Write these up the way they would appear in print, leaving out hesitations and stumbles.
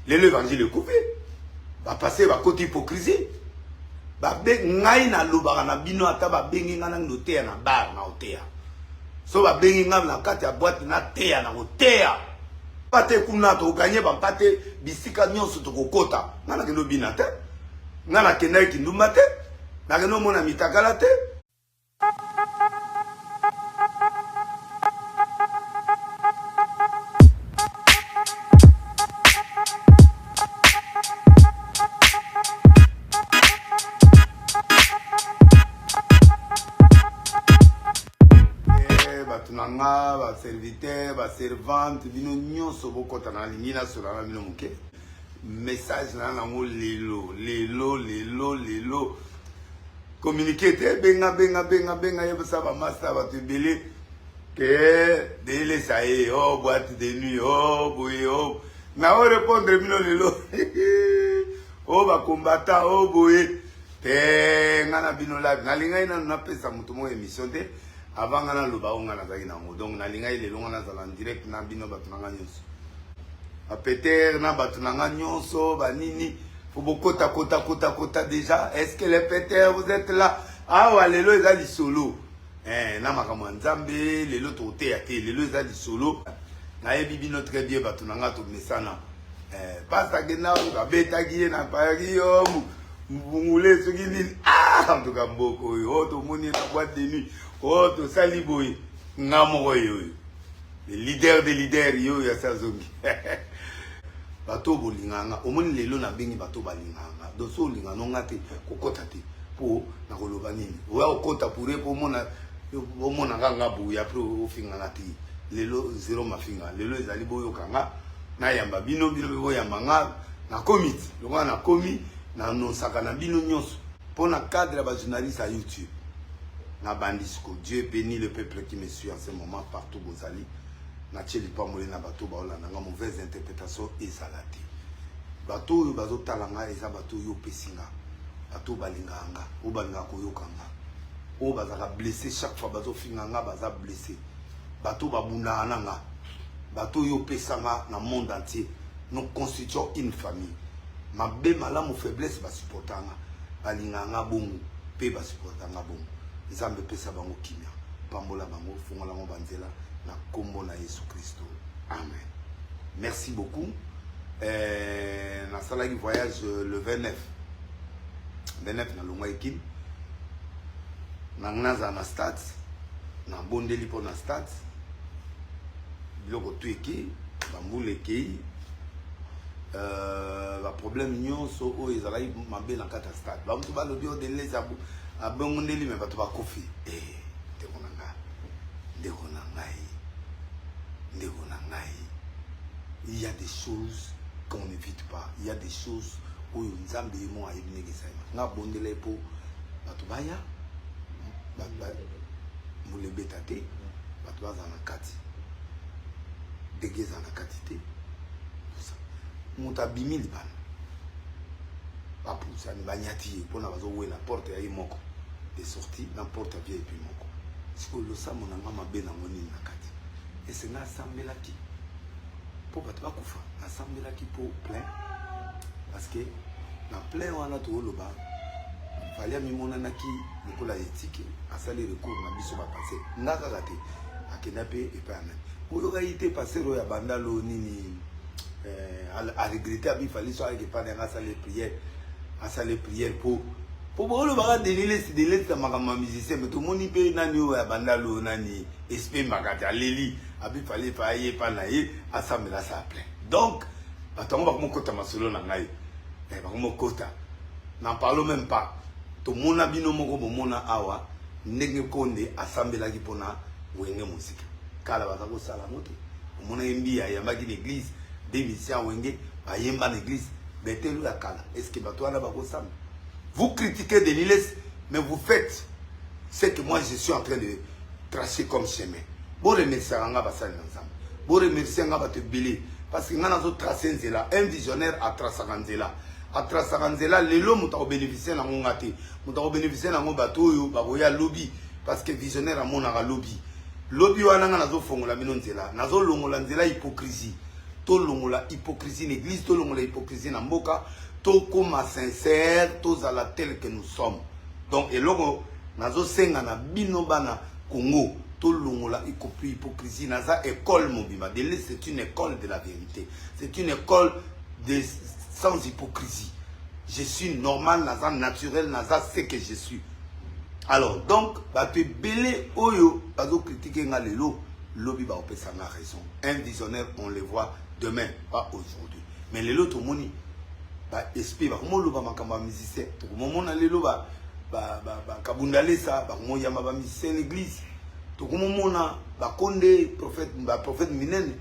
Lelo évangile ekufi. Ba pasteur bakoti hypocrisie. Babe ngai nalobaka na bino ata babengi ngai nangi oteya na bar na oteya. So babengi ngai na kati ya boîte na teya na koteya. Pate kuna tokoganye bampate bisika nyonso tokokota. Ngai nakende obina te. Ngai nakendaki kindumba te. Nakende omona mitakala te. Eh, bato na nga baserviteur baservante bino nyonso bokɔta nalingi nasola na bino moke message na nango lelo lelo lelo lelo communiquer te benga benga benga benga yebisa bamasta bato ebele ke delesa ye o oh, boîte de nuit o oh, boye o oh. na o répondre bino lelo o oh, bakombata o oh, boye te nga na bino live nalingaki nanu napesa moto moko émission te avant nga naloba oyo nga nazalaki nango donc nalingaki lelo nga nazala en direct na bino bato na nga nyonso bapeter na bato na nga nyonso banini fo bokota kota kota kota déjà est ce que les peter vous êtes là awa lelo eza lisolo eh, na makambo ya nzambe lelo tokoteya te lelo eza lisolo nayebi bino très bien bato na nga tomesana eh, pasta akenda babetaki ye na paris yo mbungule soki nini ah, en tout cas mboka oyo oyo oh, tomoni ye na boîte de nuit oyo oh, tosali boye nga moko ye oyo Le leader des leaders yo ya sa zongi. Bato bolingaka nga omoni lelo nabengi bato balingaka nga donc so olinga no nga te kokota te mpo nakoloba nini oya kokota pure mpo omona omona nga nga boye apres ofinga nga te lelo zero mafinga lelo ezali boyoka nga nayamba bino bino mpe boyamba nga nakomi ti lokola nakomi nanosaka na bino nyonso mpo na cadre ya bajournaliste ya youtube Na bandi siko Dieu bénit le peuple qui me suit en ce moment partout bozali natie lipamboli na bato baolanda nga mauvaise interprétation ezala te bato oyo bazotala nga eza bato oyo opesi nga bato oyo balingaka nga oyo balingaka koyoka nga oyo bazalaka blesse chaque fois bazofinga nga baza blesse bato oyo babundaka na nga bato oyo opesa nga na monde entier nous constituons une famille mabe malamu faiblesse basupporta nga balingaka nga bongo mpe ba supporta nga bongo nzambe pesa bango kimia pambola bango fongola bango banzela na kombo na yesu kristo amen merci beaucoup eh, nasalaki voyage euh, le 29 29 nalongwaki kin nanga nazala na stade nabondeli mpo na stade biloko tu ekei bambula ekei euh, baproblème nyonso oyo ezalaki mabe na kati ya stade bamoto balobi oyo delese abongondeli me bato bakufi eh, ndeko na ngai ndeko na ngai ndeko na ngai il y a des choses qu'on n'évite pas il y a des choses oyo nzambe ye moko ayebi ndenge esalema nga abondela ye mpo bato baya mbula ebeta te bato bazala na kati ndenge ezala na kati te moto abimi libanda bapusani banyati ye mpona bazowela porte ya ye moko de sortie na porte ya vip moko sikoyo losambo na nga mabe nango nini na kati ese nga asambelaki mpo bato bakufa nasambelaki mpo plein parce que na plein wana tooloba fali amimonanaki lokola etike asali recours na biso bapase nga kaka te akenda mpe epai ya nani oyokaki te pasteur oyo abanda lo nini eh, aregrete abi fali so ayeke epai na yanga asali prière asali prière mpo mpo boolobaka denilesi denilesi na makambo ya musicien me tomoni mpe nani oyo abanda lo nani espe makati aleli abi fali epai aye epai na ye asambela asala plein donc bato yango bakomokota masolo na ngai eh, bakomokota n'en parlons même pas tomona bino moko bomona awa ndenge konde asambelaki mpona wenge mosika kala baza kosala yango te omonaki mbiya ayambaki na eglise de musicien wenge bayemba na eglise betelo ya kala est ce que bato wana bakosamba vous critiquez Denis Lessie mais vous faites ce que moi je suis en train de tracer comme chemin boremerciaka nga basali na nzambe boremercie nga bato ebele parce que nga nazo trace nzela un visionnaire atrasaka nzela atrasaka nzela lelo moto akobénéficie nango nga te moto akobénéficie nango bato oyo bakoya lobi parce que visionnaire amonaka lobi lobi wana nga nazofongola bino nzela nazolongola nzela hypocrisie Tolongola hypocrisie na église, tolongola hypocrisie na mboka, tokoma sincère, tozala tel que nous sommes. Donc eloko nazosenga na bino bana Congo, tolongola hypocrisie. Naza école mobimba. Dele, c'est une école de la vérité, c'est une école de sans hypocrisie. Je suis normal, naza naturel, naza ce que je suis. Alors donc bato ebele oyo bazocritiquer nga lelo, lobi baopesa nga raison. Un visionnaire, on le voit demain, pas aujourd'hui. Mais lelo tomoni baesprit bakomoloba makambo ya musicien. Tokomomona lelo bakabundalesa bakomoyamba bamusicien l'église. Tokomomona bakonde prophète, baprophète minene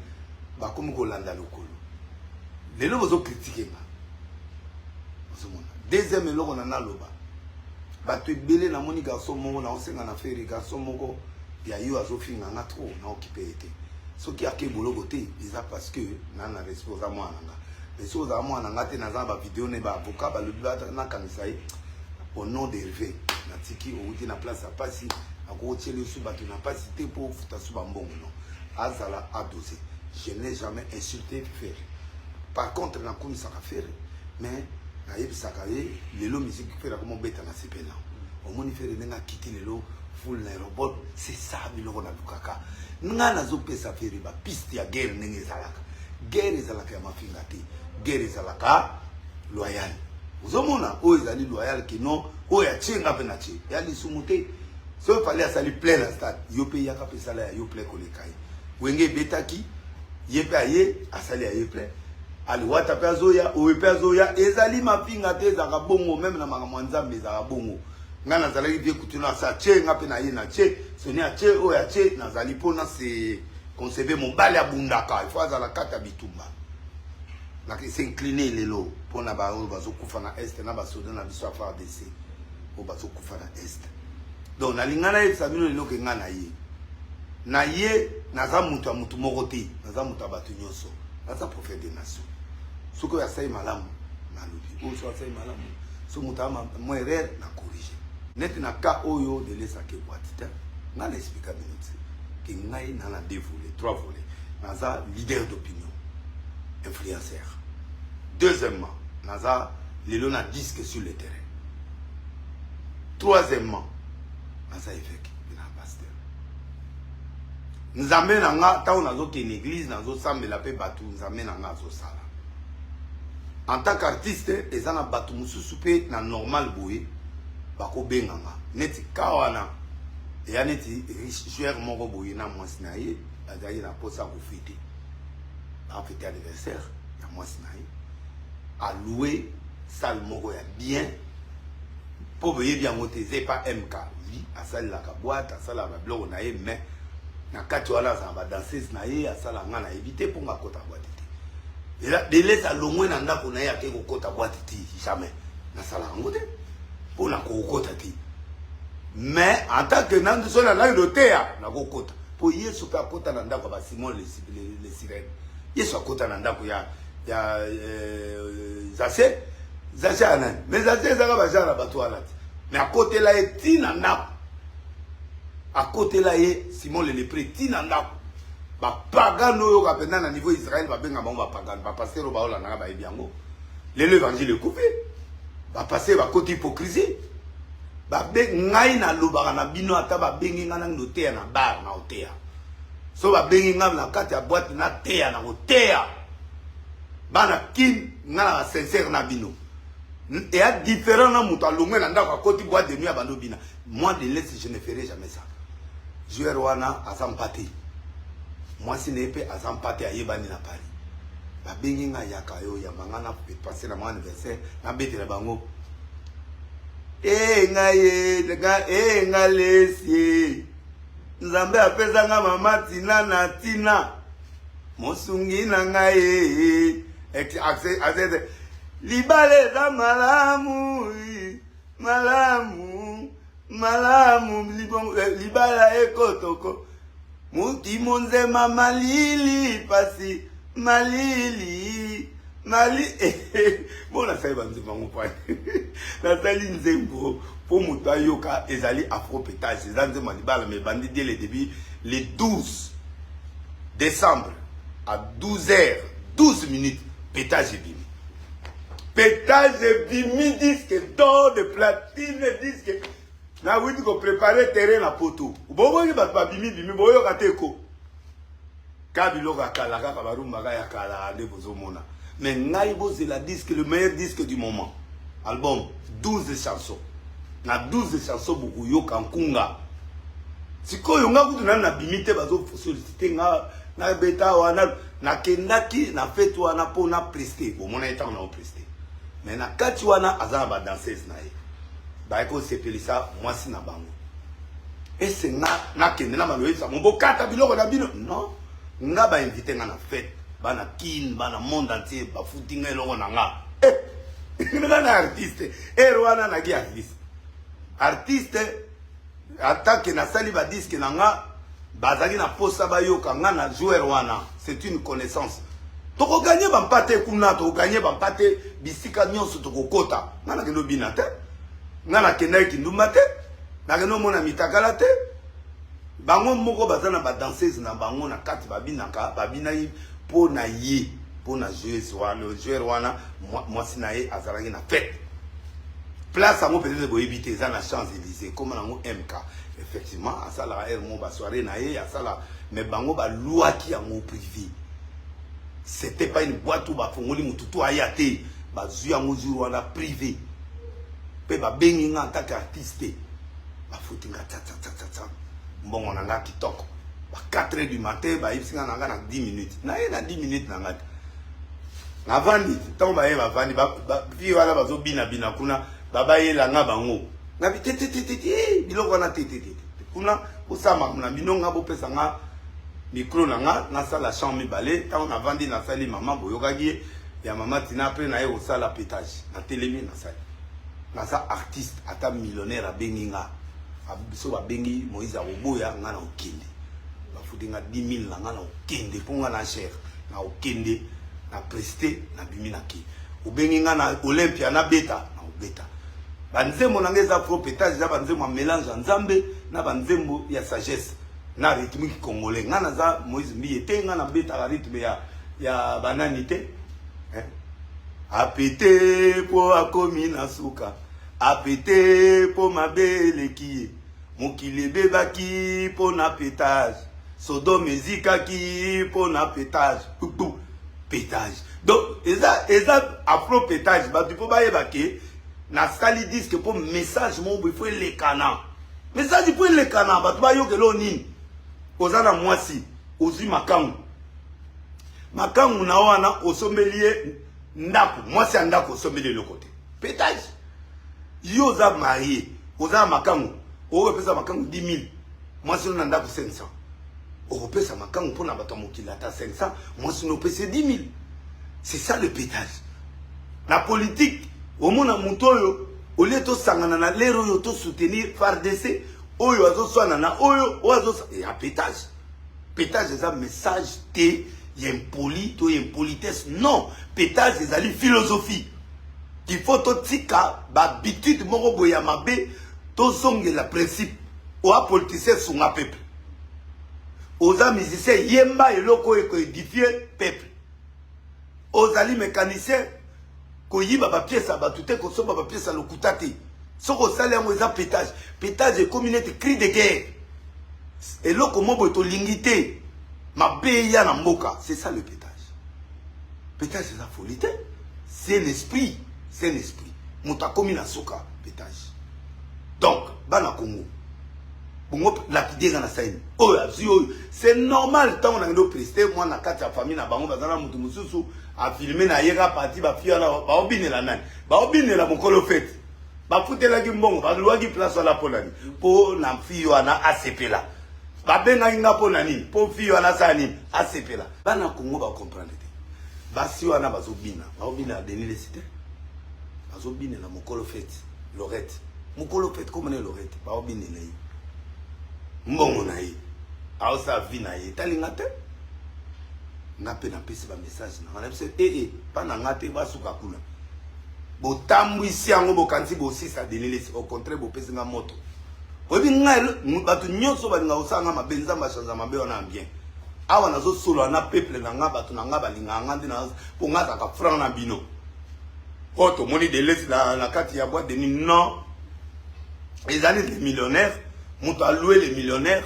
bakomi kolanda lokolo. Lelo bozocritiquer nga, ozomona. Deuxième eloko na naloba, bato ebele, namoni garçon moko naosenga na Ferre, garçon moko ya yo azofinga nga trop, naokipe ye te. Soki ake boloko te, eza parce que na respect, oza mwana na nga. Mais soki ozala mwana na nga te, naza na bavideo ne, baavocat balobi nakangisa ye au nom d'Hervé. Natiki outi na place ya pasi, akokotiela yo su bato na pasi te mpo ofuta su bambongo. Non, azala adosé. Je n'ai jamais insulté Ferre. Par contre, nakumisaka Ferre, mais nayebisaka ye lelo musique Ferre akomobeta na sepela. Omoni Ferre ndenge akiti lelo full na aéroport, c'est ça biloko nalukaka. Nga nazopesa Ferre bapiste ya guerre. Ndenge ezalaka, guerre ezalaka ya mafinga te, guerre ezalaka loyal. Ozomona oyo ezali loyal kino oyo atie nga mpe na tie ya lisumu te. Soki Fally asali plein na stade, yo mpe yaka mpe esala ya yo plein koleka ye. Wenge ebetaki, ye mpe aye asali ya ye plein. Aliwata mpe azoya, oyo mpe azoya. Ezali mafinga te, ezalaka bongo. Même na makambo ya Nzambe ezalaka bongo. Ngai nazalaki vie kutuna asa atie nga mpe na ye na tie soni atie oyo atie. Nazali mpona se concebe. Mobali abundaka, il faut azala kati ya bitumba. S'incliner lelo mpona baoyo bazokufa na Est, na basoda na biso ya FARDC oyo bazokufa na Est. Donc nalinga nayebisa bino lelo ke ngai na ye na ye naza moto ya motu moko te, naza moto ya bato nyonso, naza prophète des nations. Soki oyo asali malamu, nalobi oyo. Soki asali malamu, so moto aa mwa erreur, na corrige. Neti na cas oyo delesaki ebwati te, ngai na explika bino te ke ngai na deux volets, trois volets. Naza leader d'opinion, influenceur. Deuxièmement, naza lelo na disque sur le terrain. Troisièmement, naza évêque mpe na pasteur. Nzambe na nga, ntango nazokende église, nazosambela mpe bato, Nzambe na nga azosala. En tant qu'artiste, eza na bato mosusu mpe na normal boye bakobenga nga. Neti ka wana eya neti joueur moko boye na mwasi na ye azalaki na mposa kofêter, bafêter anniversaire ya mwasi na ye, alouer salle moko ya bien. Mpo boyebi yango te, eza epa MK. Oui, asalelaka boîte, asalaka babiloko na ye, mais na kati wana azala badanseuse na ye. Asala, nga nayebi te mpo nga akota boîte te. Eza delese alongwe na ndako na ye, ake kokota boîte te, jamais nasala yango te mpo na kokota te. Mais en tant que nanu so nalaki loteya, nakokota mpo Yesu mpe akota na ndako ya basimon le Cyrène. Yesu akota na ndako ya Zase. Zase ya nani? Mais Zase ezaka bagenre na bato wana te, mais akotela ye ntina ndako, akotela ye Simon le lépreux ntina ndako. Bapagano oyoka mpenza na niveau Israel, babenga bango bapagano. Bapasteur oyo baolandaka bayebi yango. Lelo évangile ekufi, bapasteur bakoti hypocrisie. Babe ngai nalobaka na bino, ata babengi ngai nangi oteya na bar, na oteya. So babengi ngai na kati ya boîte, nateya, na koteya. Bana Kin, ngai na basincère na bino, eya différent na moto alongwe na ndako, akoti boîte de nuit, abandi obina. Moi de l'Est, je ne ferai jamais ça. Joueur wana aza mpate, mwasi na ye mpe aza mpate, ayebani na Paris. Babengi ngai, yaka yo yamba ngai na passe na mwa anniversaire, nabetela bango e ngai ye e nga lesi. Nzambe apesanga mama tina na tina, mosungi na ngai. Libala eza malamu, malamu, malamu. Libala ekotoko mokimo nzema malili pasi malili mali. Bo nasali banzembo yango pani, nasali nzembo mpo moto ayoka. Ezali afropétage, eza nzembo ya libala, mais ebandi dès le début, le 12 décembre à 12 heures. 12 minutes, pétage ebimi. Pétage ebimi, disque d'or, de platine, disque. Nawuti koprépare terrain na poto. Boboki bato babimi bimi, boyoka te ko. Ka biloko ya kala kaka barumbaka ya kala nde bozomona. Mais ngai bozela disque, le meilleur disque du moment. Album, 12 chansons. Na 12 chansons bokoyoka nkunga. Sikoyo nga kutu nani nabimi te, bazosollicite nga nabeta wana. Nakendaki na fete wana mpo na preste, bomona ye ntango na opreste. Mais na kati wana aza na badanseuse na ye, baye kosepelisa mwasi na bango. Ese nga nakende na baloyebisa mo bokata biloko na bino? Non, nga bainvite nga na fete, bana Kin, bana monde entier, bafuti nga eloko na nga. Eh, nga na artiste ere wana naki artiste, artiste atake nasali badisque na nga, bazalaki na posa bayoka nga na joueur wana. C'est une connaissance. Tokoganye bampate kuna, tokoganye bampate bisika nyonso tokokota. Nga nakende obina te, nga nakendaki kindumba te, nakende omona mitakala te. Bango moko baza na badanseuse na bango na kati, babinaka, babinaki mpo na ye, mpo na joueuse wana, joueur wana, mwasi na ye azalaki na fête. Place yango peut-être boyebi te, eza na Champs Élysées, koma nango MK. Effectivement, asalaka aire mo basoirée na ye asala, mais bango balwaki yango privé. C'était pas une boîte où bafongoli motu to aya te. Bazwi yango jour wana privé mpe babengi nga en tant qu'artiste, bafuti nga tsatsatsatsatsa mbongo na nga kitoko. Ba 4 heures du matin bayebisi nga na nga na 10 minutes na ye, na 10 minutes na nga te. Navandi, ntango baye bavandi, fi wana bazobinabina kuna, babayelanga bango ngabi te te te te te, biloko wana te te te te. Kuna bosala makambo na bino, nga bopesa nga micro na nga, nasala chant mibale. Ntango navandi, nasali mama, boyokaki ye ya mama Tina. Mpe naye kosala pétage, natelemi, nasali. Naza artiste, ata millionnaire abengi nga, biso babengi Moïse akoboya nga na okende. Bafuti nga 10 000 na nga na okende, mpo nga na cher na okende na preste, nabimi na ke. Obengi nga na Olympia, nabeta, na obeta. Banzembo na nga eza afro pétage, eza banzembo ya mélange ya Nzambe na banzembo ya sagesse na rythmique congolais. Nga naza Moïse Mbiye te, nga nabetaka rythme ya banani te, eh? Apete mpo akomi na suka, apete mpo mabe eleki ye. Mokili ebebaki mpo na pétage, Sodome ezikaki mpo na pétage. Pupu pétage, donc eza afro pétage. Bato mpo bayeba ke nasali disque mpo message moko boye fo elekana, message mpo elekana, bato bayokela oyo nini. Oza na mwasi, ozwi makangu, makangu na wana osombeli ye ndako, mwasi ya ndako osombeli eloko te, pétage. Yo oza marié, oza na makangu, okopesa makangu 10 000, mwasi no na ndako 500. Okopesa makangu mpona bato ya mokili ata 500, mwasi no opesi 10 000. C'est ça le pétage. Na politique, omona moto oyo olie tosangana na lere oyo tosoutenir FARDC, oyo azoswana na oyo, oyo azo ya pétage. Pétage eza message te ya impoli to ya impolitesse, non. Pétage ezali philosophie. Il faut totika bahabitude moko boye ya mabe, tozongela principe. Oa politicien, sunga peuple. Oza musicien, yemba eloko oyo ekoédifie peuple. Ozali mécanicien, koyiba bapièce ya bato te, kosomba bapièce ya lokuta te. Soki osali yango, eza pétage. Pétage ekomi neti cri de guerre, eloko mo boye tolingi te mabe eya na mboka. C'est ça le pétage. Pétage eza folie te, c'est l'esprit, c'est l'esprit. Moto akomi na suka, pétage. Donc bana Congo, bongo lapide eza na saini oyo azwi oyo, c'est normal. Ntango nakende opreste mwana kati ya famille na bango, baza na motu mosusu afilme na ye ka parti. Bafille wana baobinela nani? Baobinela mokolo fete, bafutelaki mbongo, baluwaki place wana mpo na nini? Mpo na fille wana asepela. Babengaki nga mpo na nini? Mpo fille wana asala nini? Asepela. Bana Congo bacomprendre te. Basi wana bazobina, baobinela Denis Lesi te, bazobinela mokolo fete, Lorette, mokolo fete komona Lorette, baobinela ye mbongo na ye, aosala vie na ye, etalinga te. Nga mpe napesi bamessage na nga na biso ee mpa na nga te, basuka kuna. Botambwisi yango, bokanisi bosisa Denis Lesi, au contraire bopesi nga moto. Oyebi ngai, bato nyonso balinga kosala nga mabe, Nzambe achange mabe wana en bien. Awa nazo solola na peuple na nga, bato na nga balingaka nga nde na po nga azalaka franc na bino. Oyo tomoni Deleuze na kati ya boîte de nuit, non. Ezali le millionnaire, moto aloue le millionnaire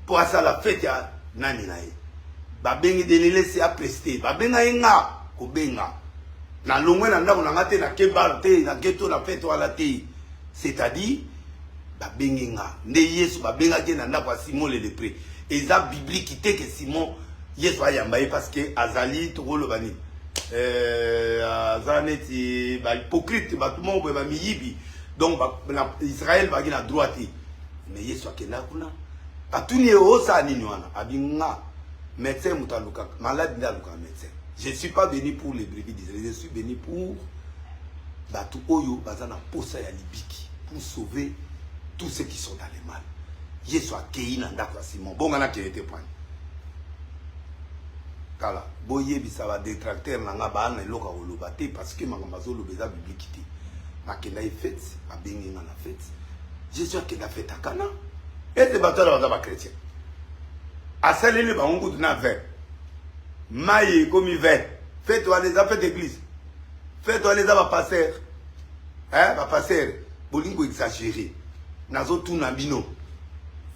po asala fete ya nani na ye. Babengi Deleuze a preste, babenga ye nga kobenga. Na longwe na ndako na nga te, na ke bar te, na ke to na fete wana te. C'est-à-dire babengi nga nde Yesu babengaki ye na ndako ya Simon le lepreux. Eza biblique te que Simon Yesu ayamba ye parce que azali tokoloba nini aza neti ba hypocrite, bato moko boye bamiyibi. Donc na Israël baki na droit te, mais Yesu akenda kuna, batuni ye osala nini wana, abi nga médecin moto alukaka malade nde alukaka médecin. Je suis pas venu pour les brebis d'Israël, je suis venu pour bato oyo baza na posa ya libiki, pour sauver tous ceux qui sont dans le mal. Yesu akei na ndako ya Simon, bonga nakende te poani kala boyebisa ba détracteur na nga baa na eloko ya koloba te, parce que makambo azoloba eza biblique te. Nakenda ye fete, babengi nga na fete. Jésus akenda fete akana ete bato wana baza bachrétien, asaleli bango kutu na vin, mai ekomi vin. Fete wana eza fete église, fete wana eza bapasteur, bapasteur bolingi koexagérer. Nazotuna bino,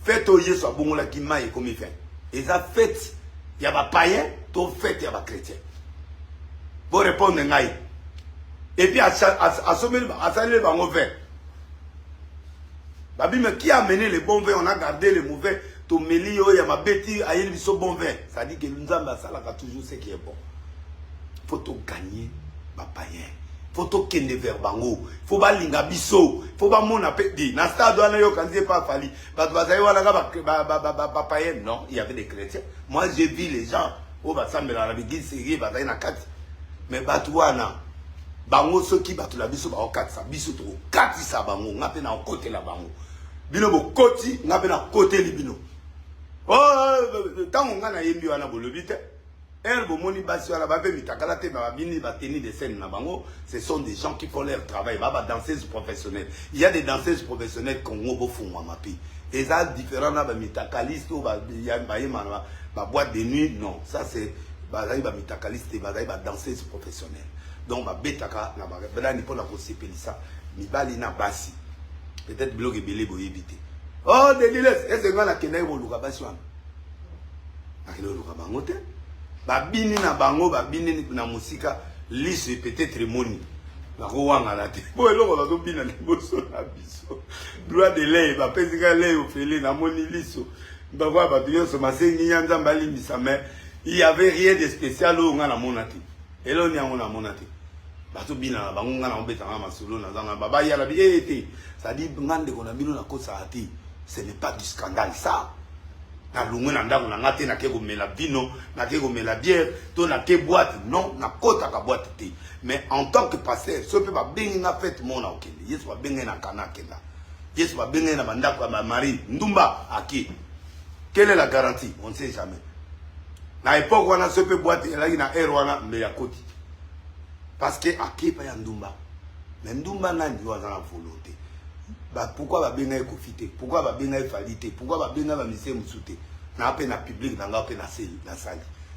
fete oyo Yesu abongolaki mai ekomi vin, eza fete ya bapayen to fete ya bachrétien? Borépondre ngai. Et puis asomeli, asaleli bango vin, babi mais qui a amené le bon vin? On a gardé le mauvais, tomeli oyo ya mabe ti ayeli biso bon vin. C'est-à-dire que Nzambe asalaka toujours ce qui est bon. Faut togagner bapayen, faut tokende vers bango, faut balinga biso, faut bamona mpe di na stade wana. Yokanzi epa Fally, bato bazali wana ka bapayen? Non, il y avait des chrétiens. Moi, j'ai vu les gens oyo basambelaka na l'église sérieux, bazali na kati. Mais bato wana bango, soki bato na biso bakokatisa biso, tokokatisa bango. Nga mpe nakokotela bango, bino bokoti, nga mpe nakoteli bino. Ntango nga nayembi wana, bolobi te ere bomoni basi wana bape mitakala te, babini bateni de scène na bango. Ce sont des gens qui font leur travail, ba badanseuse professionnelles. Il y a des danseuses professionnelles. Congo, bofungwama mpe eza différent na bamitakaliste oyo bayema na baboîte de nuit. Non, ça c'est bazali bamitakaliste te, bazali badanseuse professionnelle. Donc babetaka na banani mpona kosepelisa mibali na basi. Peut-être biloko ebele boyebi te. Oh, Deliles, ese nga nakendaki koluka basi wana? Nakende koluka bango te. Babini na bango, babini na mosika, liso peut-être emoni, nakowangana te po eloko bazobina liboso na biso. Droit de l'œil, bapesi nga l'œil ofele, namoni liso bakoya bato nyonso masengi ya Nzambe alimbisa. Mais il y avait rien de spécial oyo nga namona te, eloni yango namona te. Bazobina na bango, nga naobetanga masolo, nazanga babayala bi ee te. C'est-à-dire nga ndeko na bino nakosaka te, ce n'est pas du scandale ça. Nalongwe na ndako na nga te, nake komela vino, nake komela bière to nake boîte. Non, nakotaka boîte te. Mais en tant que pasteur, soki mpe babengi nga fete moko na okende. Yesu babengi na Kana, akenda. Yesu babengi na bandako ya bamari ndumba, ake. Quelle est la garantie? On ne sait jamais. Na époque wana, soki mpe boîte elaki na heure wana, mbe akoti, parce que akepa ya ndumba. Mais ndumba nani oyo aza na volonté ba? Pourquoi babenga ye Kofi te? Pourquoi babenga ye Fally te? Pourquoi babenga bamisie mosusu te? Na mpe na public na nga mpe nasali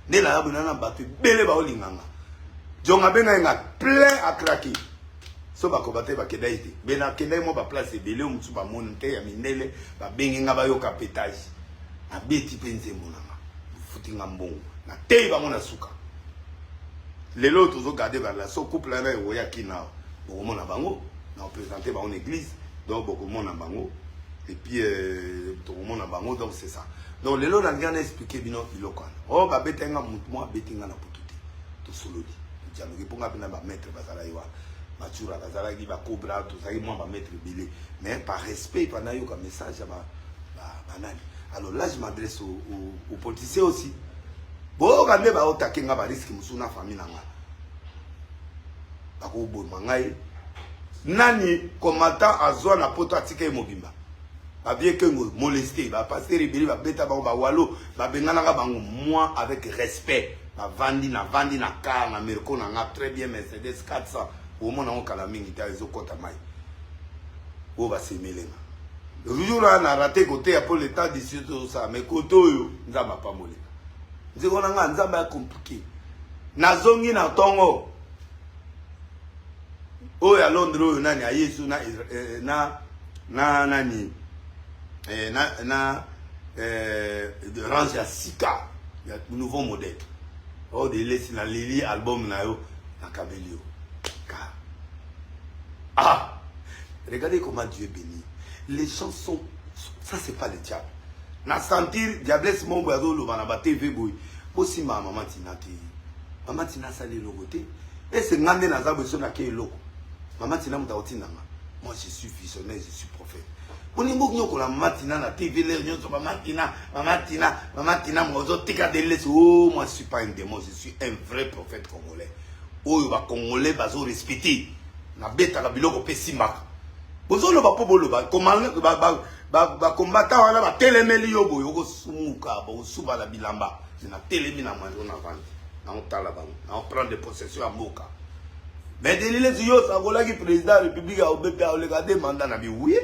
nde naza boye na bato ebele baolinganga jonga, abenga ye nga plein à craquer. So bakoba te, bakenda ye te, me nakenda ye mwa baplace ebele oyo mosusu bamoni te ya mindele. Babengi nga bayoka pétage, nabeti mpe nzembo na nga, futi nga mbongo, nateyi bango na suka. Lelo tozogarde barelation. Couple wana ekoyaki na bokomona bango na koprésente bango na église, donc bokomona bango et puis tokomona bango. Donc c'est ça. Donc lelo nalingi na expliquer bino biloko wana oyo babeti nga. Motu moko abeti nga na putu te, tosololi, todialogue, mpo nga mpe na bamaître bazalaki wana, batura bazalaki, bacobra, tozalaki mwa bamaître ebele. Mais par respect pa nayoka message ya banani. Alors là, je m'adresse aux politiciens aussi. Boyoka nde baotake nga barisque mosusu na famille na nga, bakoboma ngai. Nani combattant azwa na poto, atika ye mobimba, bavie kengo molesté, bapasteur ebele babeta bango, bawalo babenganaka bango. Moi, avec respect, bavandi, navandi na car na merco na nga très bien, Mercedes 400, omona yango kala mingi te, ezokɔta mai oyo basemelenga. Toujours wana na rate koteya mpo l'état d'ici tozosala, mais kote oyo Nzambe apambolinga. Nzeko na nga, Nzambe ya compliqué. Nazongi na tongo. Oyo ya Londres oyo nani ayesu na eh, na na nani eh, na na eh, range ya sika ya nouveau modèle. Oh de lesi na leli album na yo na kabeli yo. Ka. Ah! Regardez comment Dieu bénit. Les gens sont ça c'est pas le diable. Na sentir diablesse moko boye azoloba na ba TV boye. Bosimba mama Tina te. Mama Tina asali eloko te. Ese nga nde naza boye so nake eloko. Mama Tina moto akotinda nga. Moi je suis visionnaire, je suis prophète. Bolingi bonyokola mama Tina na TV l'heure nyonso mama Tina, mama Tina, mama Tina mozo tika de laisse. Oh, moi je suis pas un démon, je suis un vrai prophète congolais. Oyo ba congolais bazo respecter. Nabetaka biloko pe simbaka. Bozoloba po boloba comment ba, ba, bakombata wana batelemeli yo boye okosumuka bokosuba na bilamba natelemi na manzo na vandi naotala bango naoprendre possession ya mboka mais delilesi yo osakolaki président ya république ya obepe akoleka de mandat na biwuye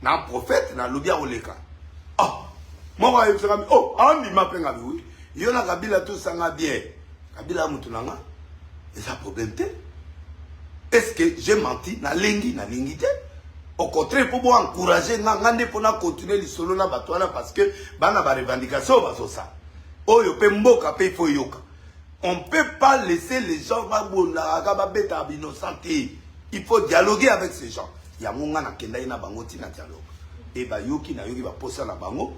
na prophète nalobi akoleka ah moko ayebisaka mi oh andima mpe nga biwuye yo na kabila tosanga bien kabila ya motu na nga eza problème te est ce que j'ai menti nalengi nalingi te au contraire mpo bo encourage nga nga nde mpo na continuer lisolo na bato wana parce que bana ba revendication oyo bazosala oyo mpe mboka mpe ifo eyoka. On peut pas laisser les gens babondaka babetaka b'innocent te. Il faut dialoguer avec ces gens. Yango nga nakendaki na bango ntina dialogue e bayoki nayoki baposa na bango.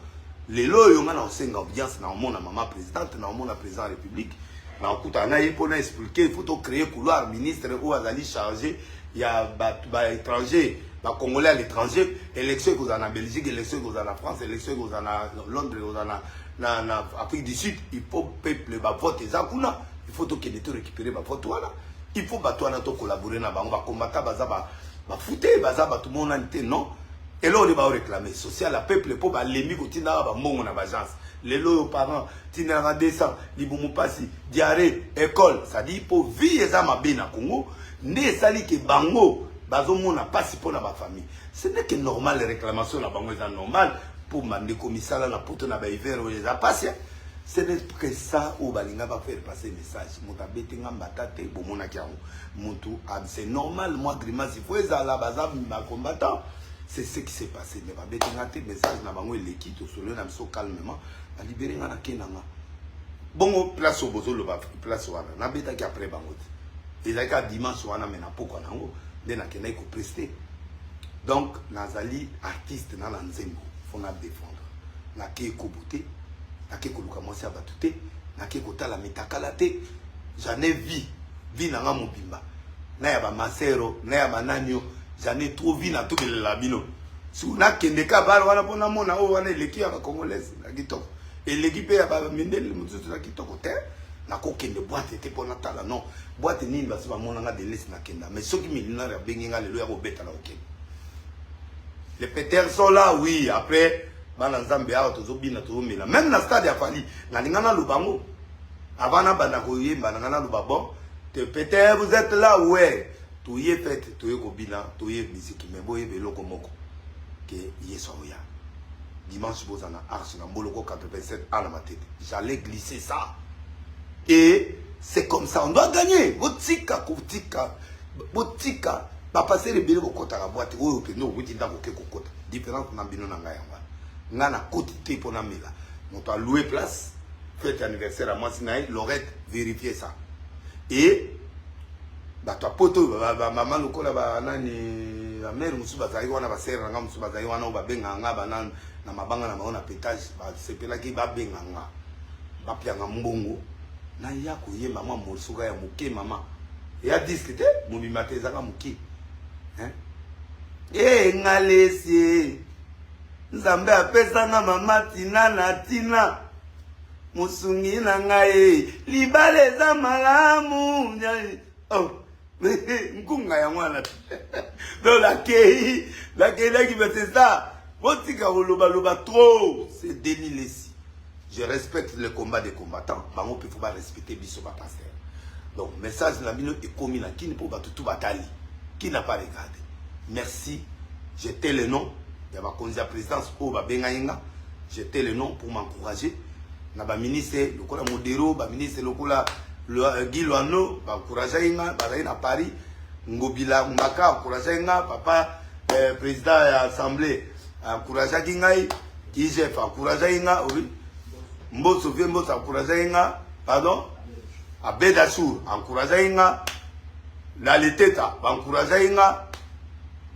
Lelo oyo nga na osenga audience na omona mama présidente, na omona président ya république, na okutana na ye mpo na expliquer. Il faut to créer couloir. Ministre oyo azali chargé ya bato ba étranger, bacongolais à l'étranger, élection ekozala na Belgique, élection ekozala na France, élection ekozala na Londres, ekozala na Afrique du Sud. Il faut peuple bavote eza kuna, il faut tokende to récupérer bavote wana. Il faut bato wana tocollaborer na bango. Bakombata baza bafute, baza bato monani te. Non, eloko nde baoréclame social ya peuple mpo balembi kotindaka bambongo na baagence. Lelo oyo parent tindaka 200, libumu mpasi, diarrhée, école, c'est-à-dire mpo vie eza mabe na Congo nde esali ke bango bazomona mpasi mpo na bafamille. Ce n'est que normal, réclamation na bango eza normal mpo bandeko misala na poto na bahiver oyo eza mpasi. Ce n'est que ça oyo balinga bafaire passer message. Moto abeti nga mbata te, bomonaki yango motu, c'est normal. Moi grimace il faut ezala, baza bacombattant. C'est ce qui s'est passé, mais babeti nga te. Message na bango eleki, tosolo na biso calmement, balibere nga, nake na nga. Bongo place oyo bozoloba, place wana nabetaki après bango te, ezalaki ka dimanche wana, mais na pokwa nango nde nakendaki koprester. Donc nazali artiste na nzembo fo na défendre. Nake ekobo te, nake koluka mwasi ya bato te, nake kotala mitakala te. J'en ai vie vie na nga mobimba na ya bamasero na ya banani. J'en ai trop vie na tobelela bino. Soki nakende ka bar wana mpo namona oyo wana eleki ya bacongolaise na kitoko, eleki mpe ya bamindele mosusu na kitoko te. Nakokende boîte te mpo natala. Non, boîte nini basi bamonanga delesi nakenda. Mais soki millionnaire abengi nga lelo ya kobeta, na kokende. Les péters sont là, oui. Après bana Nzambe awa tozobina, tozomela. Même na stade ya Fally, nalinga naloba yango avant nabanda koyemba na nga, naloba: «Bon te peut-être vous êtes là, ouais, toye fête, toye kobina, toye musique.» Mais boyeba eloko moko ke Yesu aoya dimanche, boza na Arche na Mboloko 87 a na Matete. J'allais glisser ça et c'est comme ça on doit gagner. Botika kotika, botika bapasteur ebele kokɔtaka boîte oyo mpenza okuti ndako oke kokɔta. Différence na bino na ngai yango wana. Ngai nakoti te mpo namela. Moto aloue place, fête anniversaire ya mwasi na ye Lorette, vérifier ça. Et bato ya poto, bamama lokola banani, bamare mosusu bazalaki wana, basere na nga mosusu bazalaki wana, oyo babengaka nga bana na mabanga na bango na pétage, basepelaki babenga nga, bapianga mbongo naya koyemba mwa morceau ya moke. Mama ya disque te, mobimba te, ezaka moke. E ngalesi Nzambe apesanga mama Tina na tina mosungi na ngai, libala eza malamu. Oh. Nkunga yango wana. Donc nakei, nakendaki, mais c'est ça. Botika kolobaloba trop. C'est Denis Lesi. Je respecte le combat des combattants. Bango mpe faut barespecte biso bapasteur. Donc message na bino ekomi na kini mpo bato tu batali qui n'a pas regardé. Merci. J'étais le nom ya bakonzi ya présidence oyo babengaki nga, j'étais le nom pour m'encourager. Na ba ministre lokola Modero, ba ministre lokola Guy Loano, ba encourageaki nga, bazali na Paris. Ngobila Mbaka encourageaki nga, papa président ya assemblée encourageaki ngai, IGF encourageaki nga, oui. Mboso vie Mboso encourageaki nga, pardon, Abed Assour encourageaki nga, na Leteta ba encourageaki nga,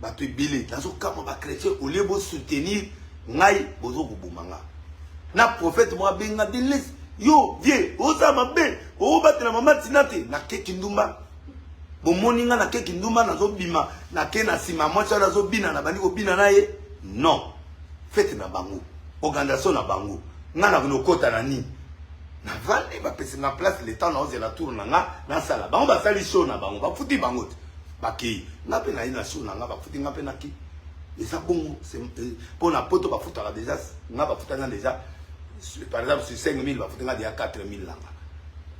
bato ebele. Nazokamwa ba chrétien, au lieu bo soutenir ngai, bozo koboma nga. Na prophète moko abenga Denis, yo vie oza mabe, obatela mama Tina te. Nakeki ndumba, bomoni nga nakeki ndumba, nazobima, nake na nsima mwasi wana azobina, na bandi kobina na ye. Non, fête na bango, organisation na bango, nga na kokota na nini? Navandi, bapesi nga place, le temps naozela tour na nga nasala. Bango basali show na bango, bafuti bango te, bakei. Nga mpe naye na show na nga, bafuti nga mpe naki. Eza bongo mpo na poto bafutaka déjà. Nga bafuta nga déjà, par exemple sur 5000, bafuti nga déjà 4000 nanga,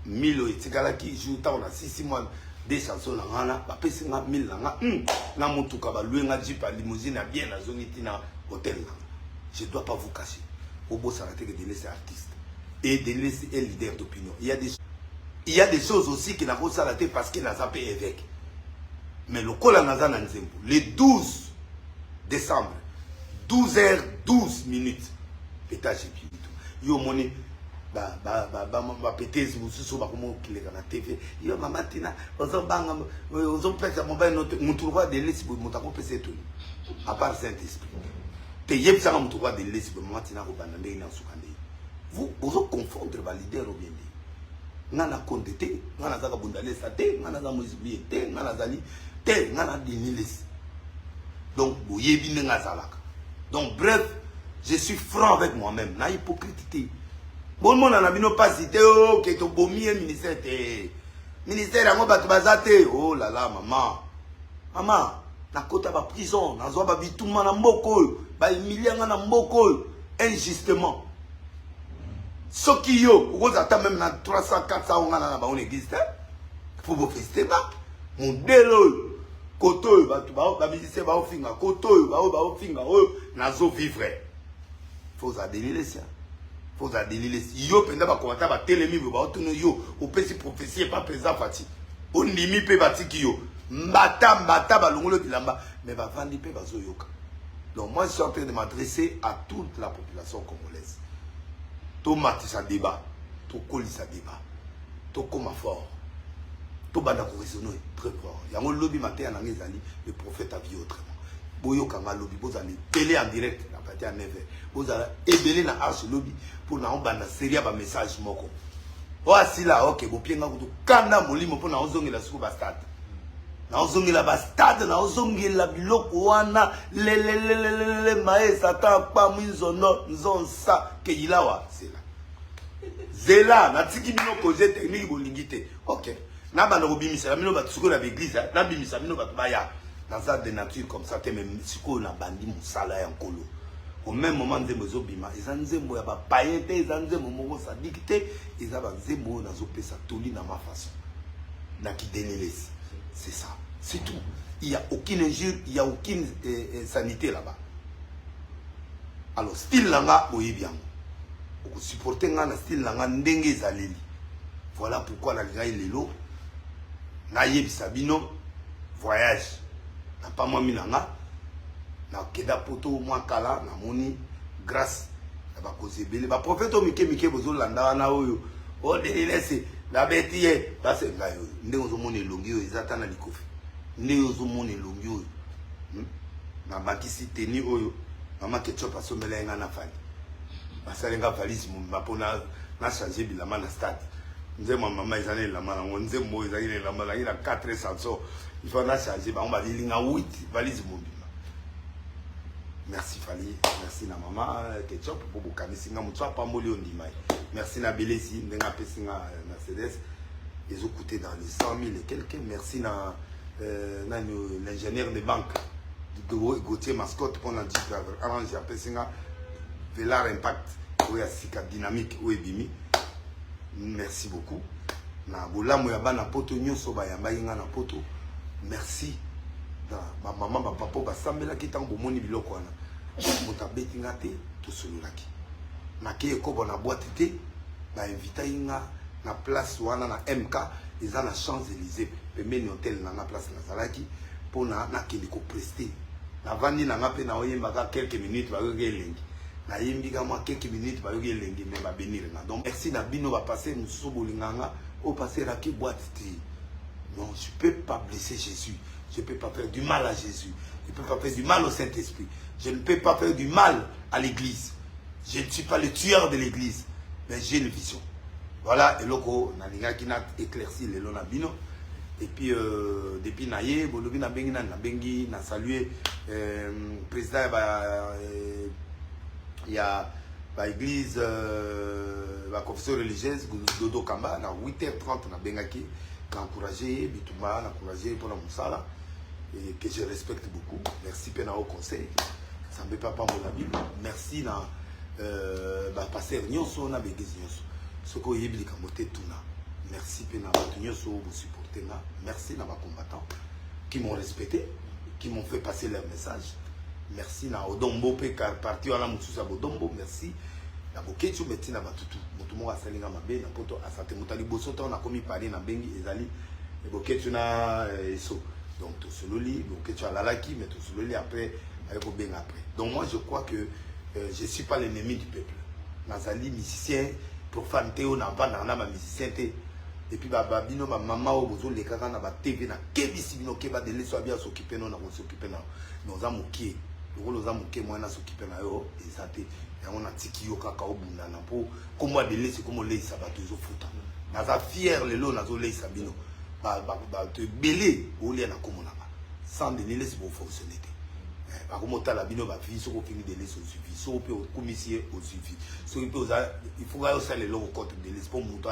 1000 oyo etikalaki jour ntango na 6 mois des chansons na nga na bapesi nga 1000 na nga na motuka, balue nga jeep ya limousine ya bien, nazongi ntina hotel na nga. Je dois pas vous cacher, obosana te que Denis est artiste et Denis est leader d'opinion. Il y a des choses aussi que nakosala te parce que naza mpe évêque. Mais lokola naza na nzembo le 12 décembre, 12 heures 12 minutes, pétage epi yo omoni bapetesi mosusu bakoma okileka na TV. Yo mama Tina ozobanga, ozopesa mobali no te. Motu lokwa Delesi boye, moto akopesa etoni à part Saint Esprit te. Yebisanga, motu lokwa Delesi boye, mama Tina akobanda ndenge na suka ndenge? Vous bozoconfondre baleader obien ndenge. Nga na konde te, nga nazaka bundalesa te, nga naza Moïse Mbiye te, nga nazali te, nga na Denis Lesi. Donc boyebi ndenge azalaka. Donc bref, je suis franc avec moi-même, na hypocrite te. Bomona na bino mpasi te oke tobomi ye ministère te, ministère yango bato baza te. Oh lala, mama, mama, nakota baprison, nazwa babituma na mboka oyo, bahumilia nga na mboka oyo injustement. Soki yo okozala ata même na 300, 400, ongana na bango na église te, faut bofeste ba modele oyo. Kote oyo bato bamusicien baofinga, kote oyo bao baofinga oyo nazovivre, faut ozala Denis Lessie, faut ozala Denis Lessie. Yo mpenza bakomata batelemi boye, baotuna yo, opesi prophétie epa président Fati, ondimi mpe batiki yo mbata mbata, balongoli bilamba, mais bavandi mpe bazoyoka. Donc moi, je suis en train de m'adresser à toute la population congolaise. Tomatisa débat, tokolisa débat, tokóma fort, tobanda koraisonner très fort. Yango lobi mateya na nga ezali "Le prophète a vu autrement". Boyokanga lobi, bozala ebele en direct na partir ya 9 heures, bozala ebele na arche lobi mpo na obanda série ya bamessage moko oyo asila. Ok, bopienga kutu kanda molimo mpo na ozongela sikoyo bastade, naozongela bastade, naozongela biloko wana lelelelelele maye satan kpamwi nzondo nzonsa keyilawa. Zela, zela, natiki bino cause technique, bolingi te. Ok, nabanda kobimisela bino bato sikoyo na baeglise, nabimisa bino bato baya. Naza de nature comme ça te, mais sikoyo nabandi mosala ya Nkolo. Au même moment nzembo ezobima, eza nzembo ya bapayen te, eza nzembo moko sadiki te, eza banzembo oyo nazopesa toli na ma façon na kidenelesi. C'est ça, c'est tout. Il y a aucune injure, il y a aucune sanité là-bas. Alors style na nga boyebi yango, okosupporte nga na style na nga ndenge ezaleli. Voilà pourquoi nalingai lelo nayebisa bino voyage napamwami na nga. Nakenda Poto mwa kala, namoni grâce na bakonzi ebele, baprofete oyo mike mike bozolanda wana oyo odelilesi nabeti ye base ngai oyo. Ndenge ozomona elongi oyo eza ata na likofi, ndenge ozomona elongi oyo, Nabakisi teni oyo mama Ketchup asombela ye nga na Fali, basali nga valise mobimba mpo na change bilamba na stade. Nzembo ya mama eza na elamba nango, nzembo oyo ezalaki na elamba, ezalaki na 4 sanso, il faut na change. Bango balilinga 8 valise mobimba. Merci Fali, merci na mama Ketchup mpo bokanisi nga. Moto apamboli oyo ndima ye. Merci na Belesi ndenge apesi nga Mercedes, ezocoûter dans les 100 000 et quelques. Merci na nani, l'ingénieur de banque Gauthier Mascotte mpona jeep orange apesi nga, Velar Impact oyo ya sika, dynamique oyo ebimi. Merci beaucoup na bolamu ya bana Poto nyonso bayambaki nga na Poto. Merci na bamama, bapapa basambelaki. Ntango bomoni biloko wana, moto abeti nga te, tosololaki, nakei ekobo na boîte te. Ba invitaki nga na place wana na MK eza na Champs Elysées pembeni hotel na nga place nazalaki pona nakende ko prester. Navandi na nga pe naoyemba ka quelques minutes bayoki elengi. Nayembi ka mwa quelques minutes bayoki elengi mais ba benir nga. Donc merci na bino ba passer mosusu bolinga nga o passer raki boîte te. Non, je peux pas blesser Jésus. Je peux pas faire du mal à Jésus. Je peux pas faire du mal au Saint-Esprit. Je ne peux pas faire du mal à l'église. Je ne suis pas le tueur de l'église, mais j'ai une vision. Voilà, eloko nalingaki na éclaircir lelo na bino. Et puis euh, depuis na ye bolobi na bengi nani na bengi na saluer euh, président ya ba euh, ya ba église euh, ba confession religieuse Dodo Kamba na 8h30 na bengaki na encourager ye bitumba na encourager ye mpona mosala et que je respecte beaucoup. Merci pe na haut conseil. Nzambe pe apambola bino. Merci na euh, ba pasteur nyonso na ba église nyonso. Soki oyebi likambo te tuna. Merci pe na bato nyonso oyo bosupporte nga. Merci na ba combattants qui m'ont respecté, qui m'ont fait passer leur message. Merci na Odombo pe car parti wana mosusu ya Bodombo. Merci na Boketshu, merci na bato tout. Moto moko asali nga mabe na poto asate moto ya liboso ntango nakomi Paris nabengi ezali Boketshu na eh, Eso. Donc tosololi, Boketshu alalaki mais tosololi après aye kobenga après. Donc moi je crois que euh, je suis pas l'ennemi du peuple. Nazali musicien profane te oyo navandaka na ba musicien te. Et puis ba ba bino ba mama oyo bozolekaka na ba TV na kebisi bino keba de leso abi asokipe no na kosokipe na mais oza mokie lokola oza mokie moyen nasokipe na yo eza te yango natiki yo kaka obundana mpo kombo ya delesi ekomi oleisa bato ezofuta naza fier lelo nazoleisa bino bato ebele bolia na kombo na nga sans delesi bofonctionne te eh, bakomotala bino bavi soki ofingi delesi ozwi vi soki mpe okumisi ye ozwi vi soki mpe oza il faut kaka osala eloko contre delesi mpo moto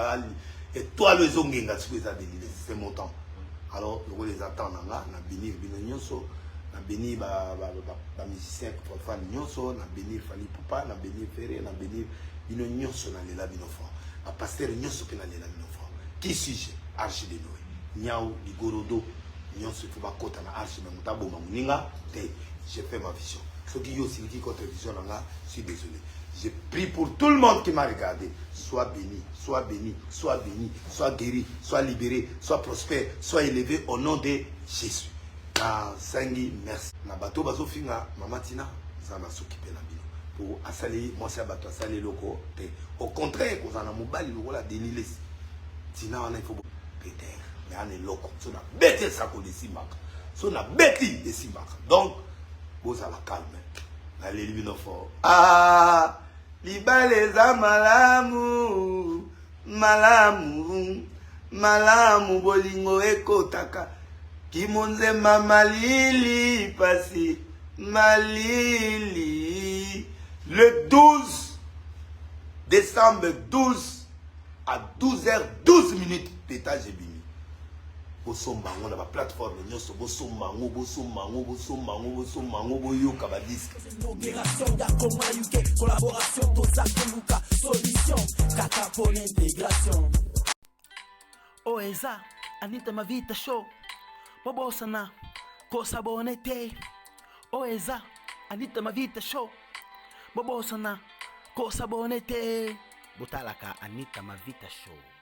etoile ezongenga sikoyo eza delesi c'est mon temps alors lokola eza temps na nga na benir bino nyonso na benir ba, ba, ba, ba musicien fan nyonso na benir Fally Ipupa na benir Ferre na benir bino nyonso na lela bino fort ba pasteur nyonso pe na lela bino fort qui suis-je arche de Noé nyau ligorodo nyonso il faut bakota na arche mais moto aboma moninga te j'ai fait ma vision soki yo osiliki contre vision na nga suis désolé je prie pour tout le monde qui m'a regardé sois béni sois béni sois béni sois guéri sois libéré sois prospère sois élevé au nom de Jésus nasengi merci na bato bazofinga mama tina nzambe asokipe na bino po asali mwasi ya bato asali eloko te au contraire kozala na mobali lokola Denis Lessi tina wana il faut peter mais ana eloko so na beti esakoli esimbaka so na beti esimbaka donc bozala calme naleli bino fort ah libala eza malamu malamu malamu bolingo ekotaka kimonzema malili pasi malili le 12 décembre 12 à 12h12 minutes pétage ebimi bosomba yango na baplateforme nyonso bosomba yango bosomba yango bosomba yango bosomba yango boyoka badiske Opération ya Congo na UK collaboration toza koluka solution kaka mpo na intégration oyo eza Anita Mavita Show bobosana kosabone te oyo eza Anita Mavita Show bobosana kosabone te botalaka Anita Mavita Show.